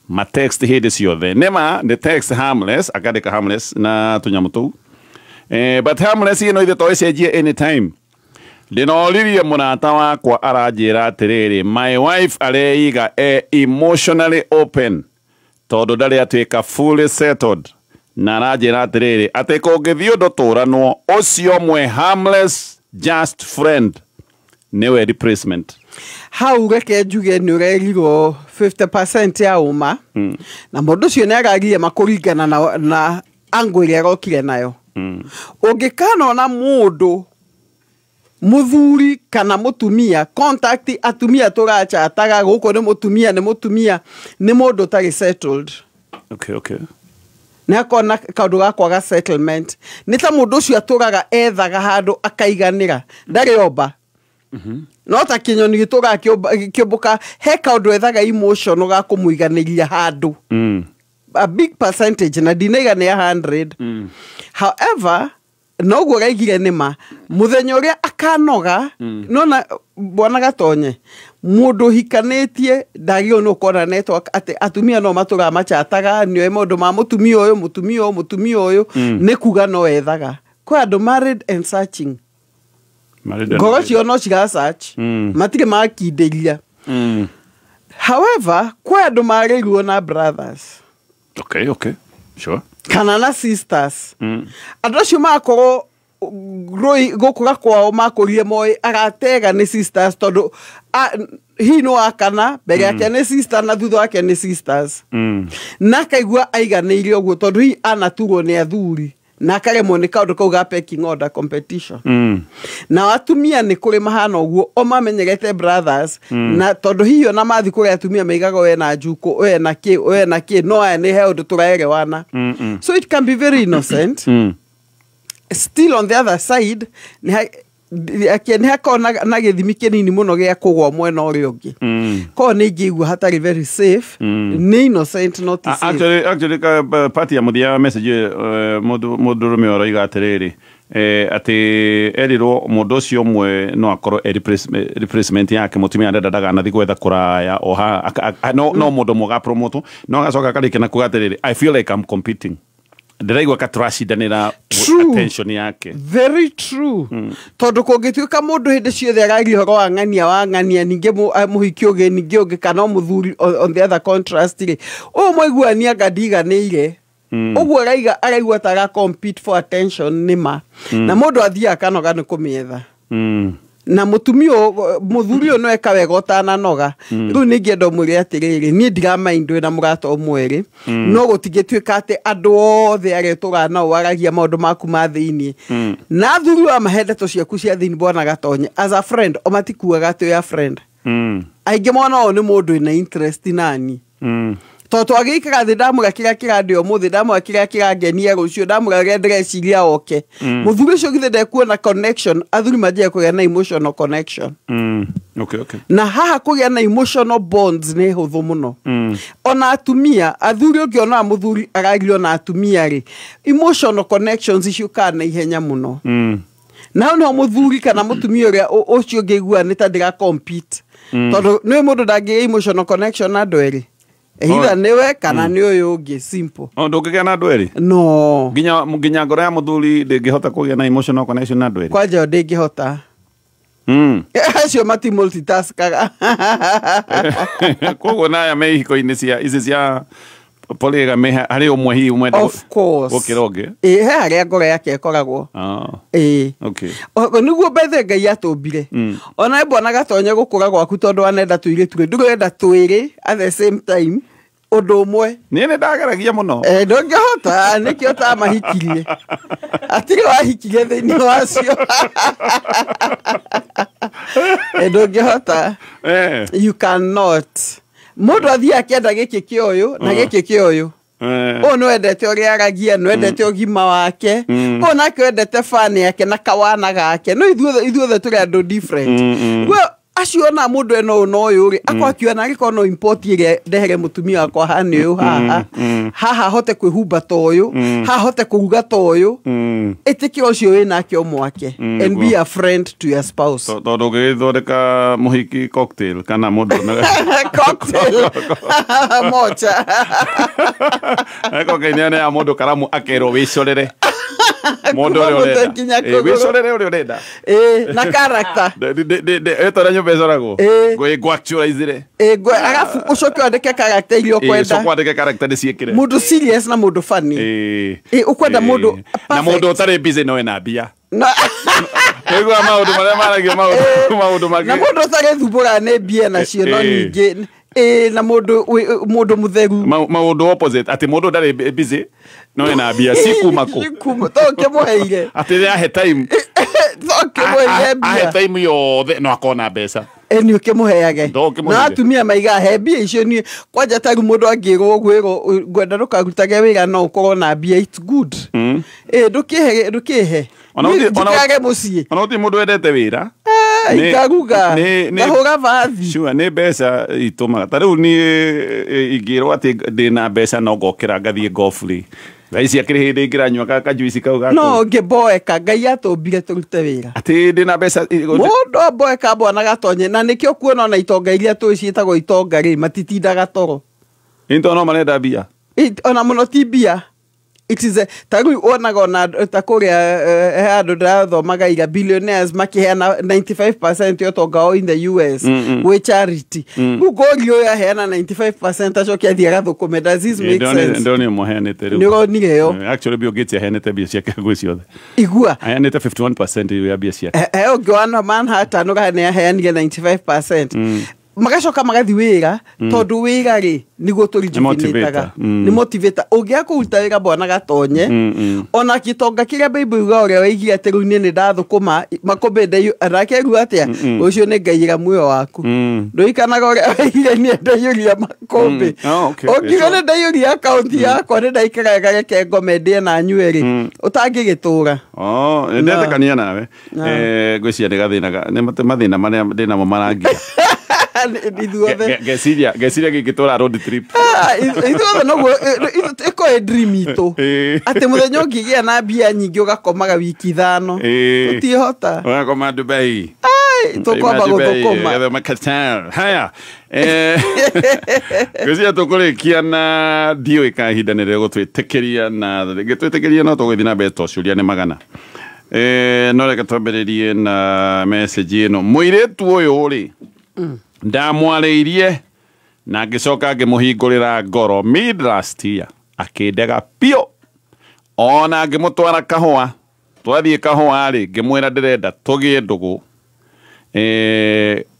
A: Ma text hĩndĩ ciothe. Nĩma nĩ text harmless, akandĩka harmless na tũnyamũ tũu. But harmless ĩno ithe to ĩcenjie anytime. Ndĩnoririe mũrata wakwa aranjĩra atĩrĩrĩ, my wife areiga e emotionally open tondũ ndarĩ atuĩka fully settled. Na aranjĩra atĩrĩrĩ atĩ kũngĩthiĩ ũndũ tũranwo, ũcio mwe harmless just friend nĩwe replacement.
C: Hau reke njuge nĩ ũrerirwo 50% ya ũma. Na mũndũ ũcio nĩ aragirie makũringana na angle ĩrĩa arokire nayo. Ũngĩkanona mũndũ mũthuri kana mũtumia contact atumia tũrachataga gũkũ nĩ mũtumia nĩ mũtumia nĩ mũndũ ũtarĩ settled.
A: Okay.
C: Nĩ akona kaũndũ ga kwaga settlement. Nĩ ta mũndũ ũcio atũraga ethaga handũ akaiganĩra. Ndarĩ omba. No ta kĩnyoni gĩtũraga kĩũmbũka, he kaũndũ ethaga emotion ga kũmũiganĩria handũ. a big percentage na ndinaiga nĩ ya 100. However, noguo raigire nĩma mũthenya ũrĩa akanoga nona bwana Gatonye mũndũ ũhikanĩtie ndagĩrĩirwo nĩ gũkorwo na network atĩ atumia no matũraga machataga nĩoĩ maũndũ ma mũtumia ũyũ mũtumia ũyũ mũtumia ũyũ nĩ kuga no ethaga kwĩ andũ married and searching ngoro cio no cira search matirĩ makindĩria. However, kwĩ andũ marĩirwo na brothers.
A: Okay, okay. Sure.
C: Kana na sisters. Andũ acio makorwo gũkũra kwao makũrire moĩ agatega nĩ sisters tondũ hihi no akana mbere yake nĩ sister na thutha wake nĩ sisters. Na akaigua aiganĩire ũguo tondũ hihi anaturwo nĩ athuri na akaremwo nĩ kaũndũ kau ga pecking order competition. Na atumia nĩ kũrĩ mahana ũguo o mamenyerete brothers na tondũ hihi ona mathi kũrĩ atumia maigaga we na njukũ we na kĩ we na kĩ no aya nĩ he ũndũ tũraerewana. So it can be very innocent. Still on the other side nĩ hakoragwo na gĩthimi kĩnini mũno gĩa kũgwa mwena ũrĩa ũngĩ. Korwo nĩ ingĩigua hatarĩ very safe, nĩ innocent not safe.
A: Actually part ya mũthia message mũndũrũme ũroiga atĩrĩrĩ atĩ erirwo mũndũ ũcio ũmwe no akorwo e replacement yake mũtumia arenda ndaganathi gwetha kũraya o ha no mũndũ ũmwe ũgapromote no agacoka akarĩkia na kuga atĩrĩrĩ I feel like I'm competing. Ndĩraigua ka tũracindanĩra attention yake.
C: Very true. Tondũ kũngĩtuĩka mũndũ hĩndĩ ciothe aragia ũhoro wa ng'ania ningĩ mũhiki ũngĩ ningĩ ũngĩ kana mũthuri on the other contrast rĩ ũyũ mwaiguania anga ndiganĩire ũguo araiga araigua ta ara compete for attention nĩma na mũndũ athiaga akanoga nĩ kũmĩetha. Na mũtumia mũthuri ũyũ no eka wega ũtananoga. Rĩu nĩ ingĩenda ũmwĩre atĩrĩrĩ niĩ ndiramind wĩna mũrata ũmwe rĩ no gũtingĩtuĩka atĩ andũ othe arĩa ũtũraga nao waragia maũndũ maku ma thĩiniĩ. Na athuri wamahe ndeto ciaku cia thĩiniĩ bwana Gatonye as a friend o matikuaga atĩ wĩ a friend. Aingĩ mona ũyũ nĩ mũndũ wĩna interest nani. Tondũ twagĩikara thĩ ndamwĩra kĩrĩa kĩrandĩa ũmũthĩ ndamwĩra kĩrĩa kĩrangenia rũciũ ndamwĩra ũrĩa ndĩreciria oke. Mũthuri ũcio githĩ ndekuona connection athuri manjagia kũgĩa na emotional connection.
A: Okay, okay.
C: Na haha kũgĩa na emotional bonds nĩ hũthũ mũno. Ona atumia athuri ũngĩona mũthuri arario na atumia rĩ emotional connections ciũkaga na ihenya mũno. Na hau nĩho mũthuri kana mũtumia ũrĩa ũcio ũngĩigua nĩ ta ndĩra compete. Tondũ nĩ mũndũ ndangĩgĩa emotional connection na andũ erĩ. Either nĩwe kana nĩ ũyũ ũngĩ simple.
A: Ndũngĩgĩa na andũ erĩ?
C: No.
A: Nginya ngoro ya mũthuri ndĩngĩhota kũgĩa na emotional connection na andũ erĩ?
C: Kwanja yo ndĩngĩhota. Acio mati multitaskaga.
A: Koguo na aya me ihiko-inĩ cia ici cia polygamy harĩ ũmwe hihi ũmwe
C: Of course.
A: gũkĩra ũngĩ?
C: Ĩĩ he harĩa ngoro yake ĩkoragwo. Ĩĩ.
A: Okay.
C: Nĩguo bethe Ngai atũmbire. Ona bwana Gatonye gũkũra gwaku tondũ wanenda tũirĩtu rĩ ndũrenda twĩrĩ at the same time ũndũ ũmwe.
A: Niĩ nĩ ndageragia mũno.
C: Ndũngĩhota nĩkĩo ũtamahikirie. Hatirĩ wahikirie thĩinĩ wacio. Ndũngĩhota. You cannot. Mũndũ athiĩ akĩenda gĩkĩ kĩa ũyũ na gĩkĩ kĩa ũyũ. Ũyũ nĩ wendete ũrĩa aragia, nĩ wendete ũgima wake. Ũyũ nake wendete fan yake na kawana gake. No ithuothe tũrĩ andũ different. Well, acio ona mũndũ ena ũyũ na ũyũ rĩ akorwo akiona angĩkorwo no import ĩrĩa ndehere mũtumia wakwa haha nĩ ũyũ haha. Haha hote kwĩhumba ta ũyũ, haha hote kũruga ta ũyũ. Ĩtĩkĩra ũcio wĩnake ũmwake and be a friend to your spouse.
A: Tondũ ũngĩgĩthondeka mũhiki cocktail kana mũndũ
C: cocktail mocha.
A: Cocktail nĩ ya mũndũ karamu akerwo wĩcorere. Mũndũ ũrĩa ũrenda. Wĩcorere ũrĩa ũrenda.
C: Na character.
A: Ĩtwara nyũmba ĩcoragwo. Ngũ-actualize-re.
C: Arabu ũcoke wandĩke character iria ũkwenda.
A: Ũcoke wandĩke character ndĩciĩkĩre.
C: Mũndũ serious na mũndũ funny. Ũkwenda mũndũ
A: na mũndũ ũtarĩ busy no ena mbia. Nĩguo maũndũ marĩa maragio maũndũ mangĩ.
C: Na mũndũ ũtarĩ thumbũra nĩ mbia nacio no ningĩ na mũndũ mũtheru.
A: Maũndũ opposite atĩ mũndũ ndarĩ busy no ena mbia cikuma kũ.
C: Cikuma to ũkĩmũheire.
A: Atĩ ahe time.
C: To ũkĩmũheire mbia.
A: Ahe time yothe no akona mbeca.
C: Nĩ ũkĩmũheage. Na atumia maigaga he mbia icio niĩ kwanja ta rĩu mũndũ angĩrwo gwĩrwo ngwenda ndũkarutage wĩra no ũkorwo na mbia it's good. Ndũkĩhe ndũkĩhe. Njikare mũciĩ.
A: Ona gũtirĩ mũndũ wendete wĩra.
C: Ikaruga ngahũra bathi.
A: Sure, nĩ mbeca itũmaga ta rĩu niĩ ingĩrwo atĩ ndĩna mbeca no ngokĩra ngathiĩ golf rĩ, thaa ici akĩrĩ hĩndĩ ingĩranyua kajuici kau gaku.
C: No ngĩmboeka Ngai atũmbire tũrute wĩra.
A: Atĩ ndĩna mbeca
C: mũndũ amboeka bwana Gatonye, na nĩkĩo kuona ona itonga iria tũĩ ciĩtagwo itonga rĩ matitindaga toro.
A: Into no marenda mbia
C: ona mũno ti mbia. It is a ta rĩu wonaga ona ta kũrĩa handũ ndĩrathomaga ira billionaires makĩheana 95% ya ũtonga wao in the US gwĩ charity. Rĩu ngũria ũyũ aheana 95% acoke athiĩ agathũkũme. Does this make sense?
A: Ndonire mũheanĩte rĩu.
C: Nĩ ũronire ĩyo?
A: Actually Bill Gates aheanĩte mbia ciake gwĩ ciothe.
C: Igua.
A: Aheanĩte 51% ya mbia ciake.
C: He ũngĩ wa Manhattan ũrĩa aheanire 95%. Magacoka magathi wĩra tondũ wĩra rĩ nĩguo tũrijuvenataga, nĩ motivator. Ũngĩaga kũruta wĩra bwana Gatonye, ona gĩtonga kĩrĩa Bible yugaga ũrĩa waigire atĩ rĩu niĩ nĩ ndathũkũma makũmbĩ ndakeru atĩa, ũcio nĩ ngaiyĩra muoyo waku. Ndũikanaga ũrĩa waigire niĩ ndaiyũria makũmbĩ. Ũngiuga nĩ ndaiyũria akaunti yakwa nĩ ndaikaraga reke ngome ndĩe na nyue rĩ, ũtangĩgĩtũra.
A: Nĩ ndetĩkania nawe. Ngwĩciria nĩ gathĩna nĩ mathĩna marĩa ndĩnamo marangia.
C: Ithuothe
A: ngeciria gĩngĩtwara road trip.
C: Ithuothe noguo ĩkorwo ĩ dream itũ atĩ mũthenya ũngĩgĩa na mbia nyingĩ ũgakomaga wiki 5. Tũtiĩhota.
A: Ũgakoma Dubai.
C: Tũkwamba gũthũkũma.
A: Qatar. Haya. Ngwĩciria tũkũrĩkia na ndiũĩ kana ihinda nĩ rĩgũtwĩtĩkĩria, na rĩngĩtwĩtĩkĩria no tũgũthiĩ na mbere tondũ ciũria nĩ magana. No reke twambĩrĩrie na message ĩno. Mũirĩtu ũyũ rĩ, ndamwarĩirie na ngĩcoka ngĩmũhingũrĩra ngoro mid last year, akĩndega biũ. Ona ngĩmũtwara kahũa, twathiĩ kahũa rĩ, ngĩmwĩra ndĩrenda tũgĩe ndũgũ.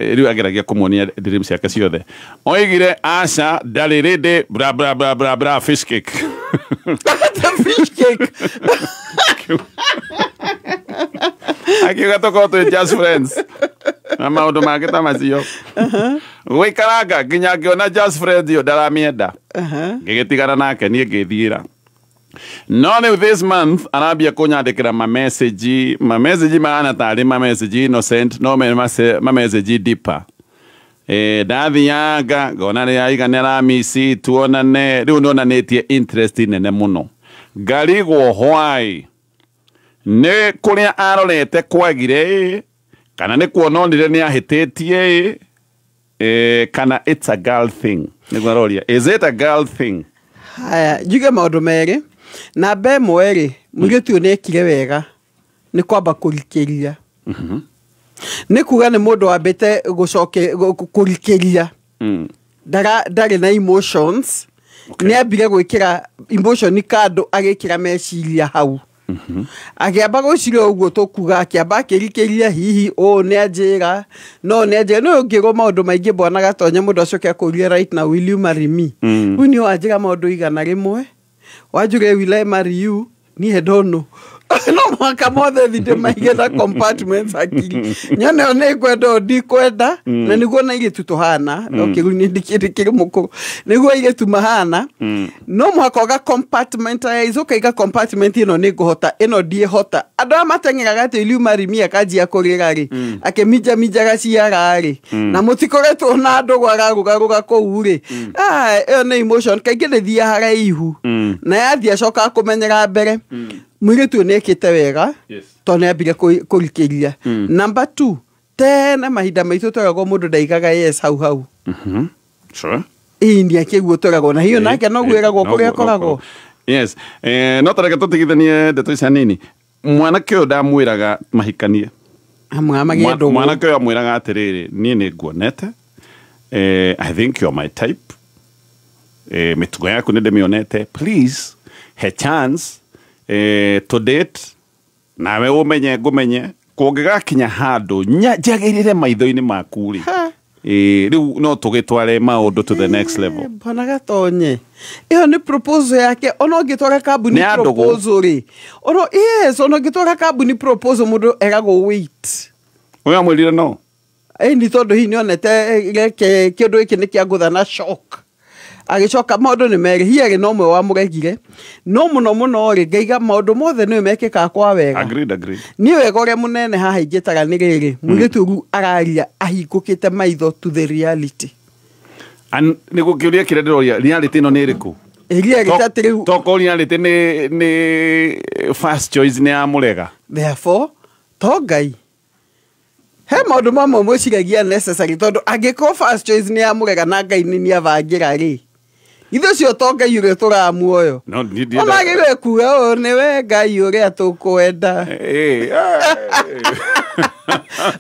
A: Rĩu ageragia kũmuonia dream ciake ciothe. Oigire aca ndarĩ rĩndĩ bra bra bra bra bra fish cake.
C: Fish cake.
A: Akiuga tũkorwo twĩ just friends na maũndũ mangĩ ta macio. Gũikaranga nginya ngĩona just friends ĩyo ndaramĩenda, ngĩgĩtigana nake niĩ ngĩthiĩra. No rĩu this month arambia kũnyandĩkĩra mamessage, mamessage mahana tarĩ mamessage innocent, no me mamessage deeper. Ndathianga ngona rĩ aiga nĩ aramisi tuonane, rĩu nĩonanĩtie interest nene mũno. Ngarigwo why nĩ kũrĩa arorete kwagire, kana nĩ kuona onire nĩ ahĩtĩtie, kana it's a girl thing. Nĩguo aroria, is it a girl thing?
C: Haya, njuge maũndũ merĩ. Namba ĩmwe rĩ, mũirĩtu ũyũ nĩekire wega nĩ kwamba kũrikĩria. Nĩ kuga nĩ mũndũ wambĩte kũrikĩria. Ndarĩ na emotions. Nĩ ambire gwĩkĩra emotion kando, agĩkĩra meciria hau. Akĩamba gwĩciria ũguo tũkuga, akĩamba akĩrikĩria hihi ũũ nĩ anjĩra, no nĩ anjĩra. Nĩ ũngĩrwo maũndũ maingĩ bwana Gatonye, mũndũ acoke akũrie right now will you marry me? Rĩu niĩ wanjĩra maũndũ 100, wanjũria will I marry you? Niĩ don't know. No mũhaka mothe thi ndĩmaige na compartments hakiri. Nyone o nĩ ngwenda o ndikwenda, na nĩguo na airĩtu tũhana. Okay, rĩu niĩ ndikĩrĩ mũkũrũ. Nĩguo airĩtu mahana. No mũhaka ũga compartmentalize, ũkaiga compartment ĩno nĩ ngũhota, ĩno ndiĩhota. Andũ aya mateng'eraga atĩ will you marry me akanjia kũrĩra rĩ, akĩminjaminjaga ciara rĩ, na mũtikoretwo na ndũgũ ararũgarũga kũu rĩ. Ĩyo nĩ emotion, kaingĩ ndĩthiaga haraihu. Na yathiĩ acokaga kũmenyera mbere. Mũirĩtu ũyũ nĩekĩte wega tondũ nĩambire kũrikĩria. Number 2, tene mahinda maitũ tweragwo mũndũ ndaigaga yes hau hau.
A: Sure.
C: Ĩĩ nĩ akĩguo tweragwo, na hiyo nake noguo ĩragwo kũrĩa akoragwo.
A: Yes. No tareke tũtigithanie ndeto ici hanini. Mwanake ũyũ ndamwĩraga mahikanie.
C: Magĩe ndũgũ.
A: Mwanake ũyũ amwĩraga atĩrĩrĩ, niĩ nĩ nguonete. I think you're my type. Mĩtugo yaku nĩ ndĩmĩonete. Please, he chance to date nawe ũmenye ngũmenye, kũngĩgakinya handũ njagĩrĩre maitho-inĩ maku rĩ, rĩu no tũgĩtware maũndũ to the next level.
C: Bwana Gatonye, ĩyo nĩ proposal yake. Ona ũngĩtwara kambuni proposal rĩ, ona yes, ona ũngĩtwara kambuni proposal mũndũ eragwo wait.
A: Ũyũ amwĩrire no.
C: Ĩni tondũ hihi nĩonete kĩũndũ gĩkĩ nĩ kĩangũtha na shock. Agĩcoka maũndũ nĩ merĩ, hiarĩ na ũmwe wamũregire, no mũno mũno rĩ, ngaiga maũndũ mothe nĩwe mekĩkaga kwa wega.
A: Agreed, agreed.
C: Niĩ wega ũrĩa mũnene haha ingĩtaga nĩ rĩrĩ, mũirĩtu rĩu araria ahingũkĩte maitho to the reality.
A: And nĩ gũkĩũria kĩrĩa ndĩroria, reality ĩno nĩ ĩrĩkũ?
C: Reality atĩ rĩu
A: Tokorwo reality nĩ first choice nĩ yamũrega.
C: Therefore to Ngai he maũndũ mamwe mwĩciragia necessary, tondũ angĩkorwo first choice nĩ yamũrega na Ngai nĩ nĩabangĩra rĩ, ithuĩ ũcio to Ngai ũrĩa tũraga muoyo.
A: No, ndienda-
C: Ona agĩrĩire kuga ũũ, nĩwe Ngai ũrĩa tũkwenda.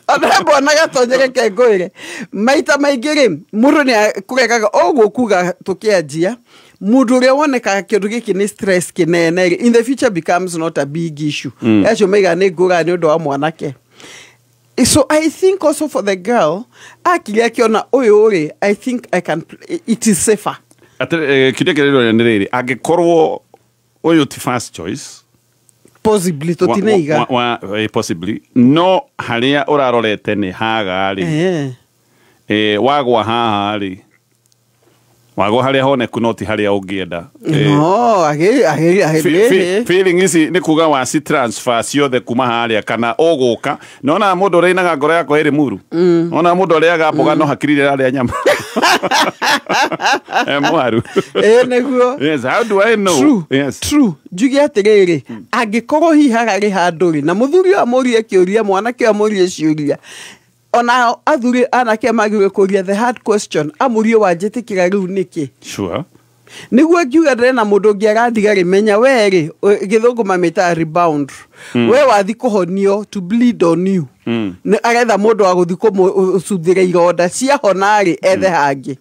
C: Ona mbona Gatonye, reke ngwĩre, maita maingĩ rĩ, mũndũ nĩ kũregaga ũguo kuga tũkĩanjia, mũndũ ũrĩa wonekaga kĩndũ gĩkĩ nĩ stress kĩnene rĩ, in the future becomes not a big issue. Acio maiga nĩ ngũraga nĩ ũndũ wa mwanake. So I think also for the girl, akiria akiona ũyũ rĩ, I think I can, it is safer.
A: Atĩ kĩũria kĩrĩa ndĩroria nĩ rĩrĩ, angĩkorwo ũyũ ti first choice,
C: possibly tũtinaiga.
A: Possibly no harĩa ũrarorete nĩ haga rĩ, wagwa haha rĩ, wagwa harĩa honeku no ti harĩa ũngĩenda.
C: No agĩ
A: Feeling ici nĩ kuga waci transfer ciothe kuma harĩa kana ũgũka nona mũndũ ũrĩa inaga ngoro yakwa ĩrĩ muru, ona mũndũ ũrĩaga mboga no hakiri ĩrarĩa nyama mwaru.
C: Ĩ nĩguo.
A: Yes, how do I know?
C: True.
A: Yes.
C: True, njuge atĩrĩrĩ, angĩkorwo hihi hararĩ handũ rĩ, na mũthuri ũyũ amũrie kĩũria, mwanake ũyũ amũrie ciũria, ona athuri anake magĩrĩirwo kũria the hard question, amũrie wanjĩtĩkĩra rĩu nĩkĩ?
A: Sure.
C: Nĩguo ngiuga ndĩrena mũndũ ũngĩ arandiga rĩ, menya we rĩ, gĩthũngũ mamĩtaga rebound. We wathi kũhonio, to bleed on you. Nĩ aretha mũndũ wa gũthi kũmũcuthĩra ironda ciahona rĩ, ethe hangĩ.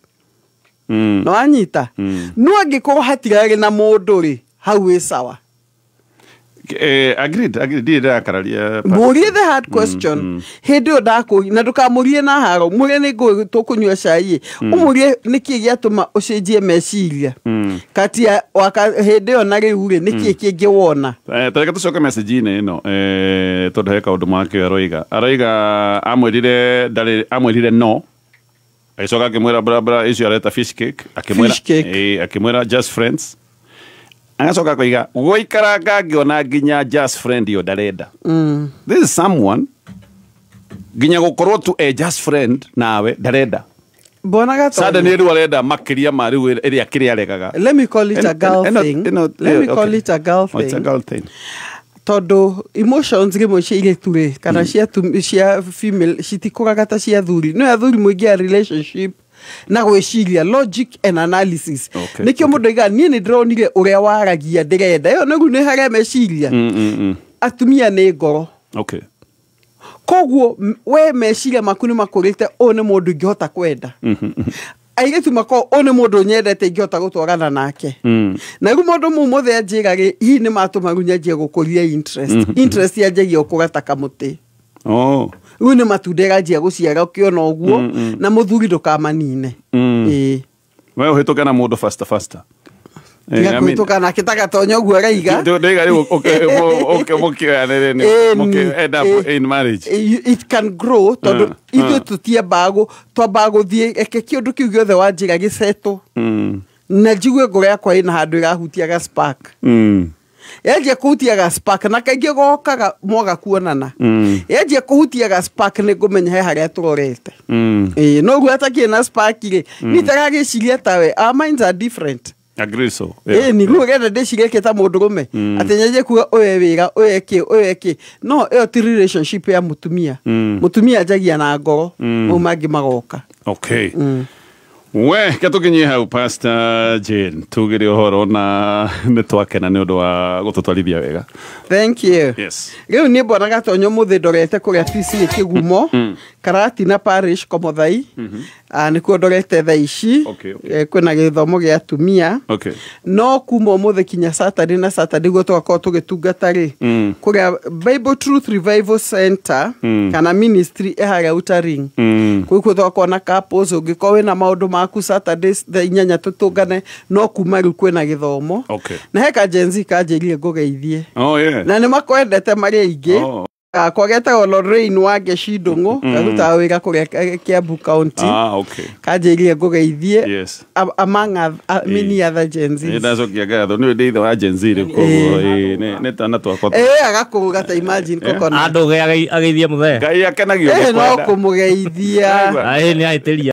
C: No anyita no angĩkorwo hatirarĩ na mũndũ rĩ, hau wĩ sawa.
A: Agreed, agreed. Ndirĩ ndĩrakararia.
C: Mũrie the hard question hĩndĩ ĩyo ndakũria, na ndũkamũrie na haro, mũrie nĩ ngũ tũkũnyua cai, ũmũrie nĩkĩ gĩatũma ũcenjie meciria kati ya waka hĩndĩ ĩyo na rĩu rĩ, nĩkĩ kĩngĩ wona.
A: Tareke tũcoke message-inĩ ĩno, tondũ he kaũndũ make aroiga amwĩrire ndarĩ, amwĩrire no agĩcoka akĩmwĩra barabara icio areta fish cake, akĩmwĩra
C: Fish cake.
A: Akĩmwĩra just friends, agacoka akoiga gũikaranga ngĩona nginya just friend iyo ndarenda. This is someone nginya gũkorwo tu a just friend nawe ndarenda.
C: Mbona Gatonye.
A: Suddenly rĩu arenda makĩria ma rĩu ĩrĩa kĩrĩa aregaga.
C: Let me call it a girl thing. Let me call it a girl
A: Oh, it's a
C: thing.
A: girl thing.
C: Tondũ emotions rĩmwe cia airĩtu rĩ, kana cia female, citikũraga ta cia athuri. No athuri mũingĩ a relationship na gwĩciria logic and analysis. Nĩkĩo mũndũ aigaga niĩ nĩ ndĩronire ũrĩa waragia ndĩrenda ĩyo nĩgu nĩ harĩa meciria. Atumia nĩ ngoro. Koguo we meciria maku nĩ makũrĩte, ũyũ nĩ mũndũ ingĩhota kwenda. Airĩtu makorwo ũyũ nĩ mũndũ nyendete ingĩhota gũtwarana nake. Na rĩu mũndũ mau mothe anjĩra rĩ, hihi nĩ matũma rĩu nyanjie gũkũria interest. Interest yanjagia gũkũra ta kamũtĩ. Rĩu nĩ matunda ĩranjia gũciara ũkĩona ũguo, na mũthuri ndũkamanine. Ĩĩ.
A: We ũhĩtũke na mũndũ faster faster.
C: Tiga
A: I mean,
C: kũhĩtũka nake ta Gatonya ũguo araiga.
A: Ndaiga rĩu mũkĩoyanĩre
C: Ĩni,
A: mũkĩ end up in marriage.
C: It can grow tondũ ithuĩ tũtiambaga twambaga gũthiĩ, reke kĩũndũ kĩu gĩothe wanjĩra gĩcetwo na njigue ngoro yakwa ĩna handũ ĩrahutia ga spark. Yanjia kũhutia ga spark, na kaingĩ gokaga mwaga kuonana. Yanjia kũhutia ga spark, nĩ ngũmenya he harĩa tũrorete. Ĩĩ, no guo atakĩrĩ na spark rĩ, niĩ itaragĩciria tawe, our minds are different.
A: Agree so.
C: Ĩĩ, ni rĩu ũrenda ndĩcirie ta mũndũrũme atĩ nyanjie kuga ũyũ e wĩra, ũyũ eke, ũyũ eke, no ĩyo ti relationship ya mũtumia. Mũtumia anjagia na ngoro, mau mangĩ magoka.
A: Okay. We ke tũkinyie hau, Pastor Jane, tugire ũhoro na nĩ twakena nĩ ũndũ wa gũtũtwarithia wega.
C: Thank you.
A: Yes.
C: Rĩu niĩ mbona Gatonyo mũthĩ ndorete kũrĩa PCA Kĩgumo, Karatina Parish, Komothai. Ah, nĩkuo ndorete thaa ici. Kwĩna gĩthomo gĩa atumia. No kuma ũmũthĩ kinya Saturday na Saturday guo tũgakorwo tũgĩtungata rĩ, kũrĩa Bible Truth Revival Center kana ministry ĩ harĩa Outer Ring. Kũu kuo tũgakorwo na couples, ũngĩkorwo wĩna maũndũ maku Saturday thaa 8 tũtũngane, no kuma rĩu kwĩna gĩthomo. Na he ka Gen Z kanjĩrire ngũgeithie.
A: Oh yeah.
C: Na nĩ makwendete marĩ aingĩ.
A: Oh.
C: Gakwa getagwo Lorraine wa Ngeci Ndung'u, karutaga wĩra kũrĩa Kiambu County.
A: Ah, okay.
C: Kanjĩrire ngũgeithie.
A: Yes.
C: Among many other Gen Zs.
A: Nĩ ndacokia ngatho nĩ ndĩ ithe wa Gen Z rĩu koguo nĩ twana twakwa.
C: Agakũruga ta imagine coconut.
B: Andũ ageithie mũthee.
A: Ngai akenagio
C: No
A: nĩ kwenda.
C: kũmũgeithia.
B: Nĩ ahĩtĩria.